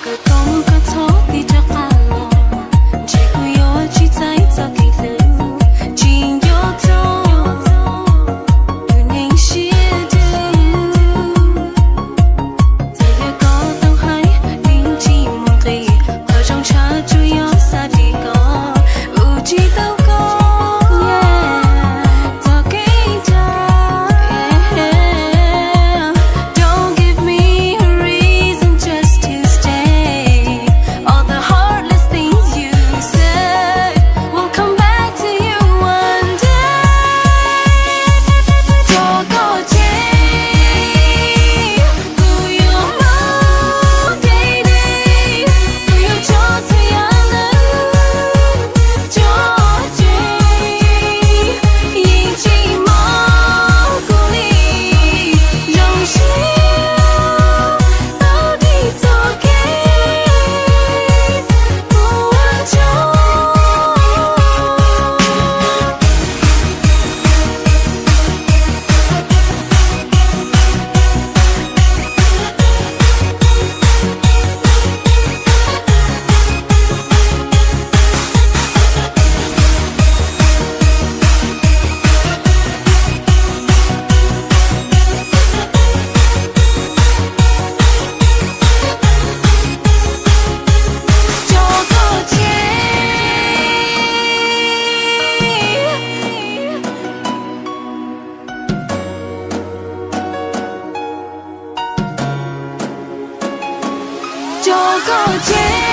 Koj tau mus koj txhob tig rov qab los, ntshe kuv yuav tsis txais txoj kev hlub, tsis nco txog tus neeg siab dub. Txawm yog koj tau hais yeej tsis muaj nqis, qhov zoo tshaj tsuas yog xav dim koj, ua tsis tau koj txoj kev dag. Don't give me a reason just to stay. All the heartless things you said will come back to you one day. Cov koj tseg, kuv yuav mus deb deb, kuv yuav tso txhua yam lawm. Cov tseg, yeej tsis mloog kuv li, zoo siab tau dim txoj kev ua tsaug. Cov koj tseg, cov koj tseg.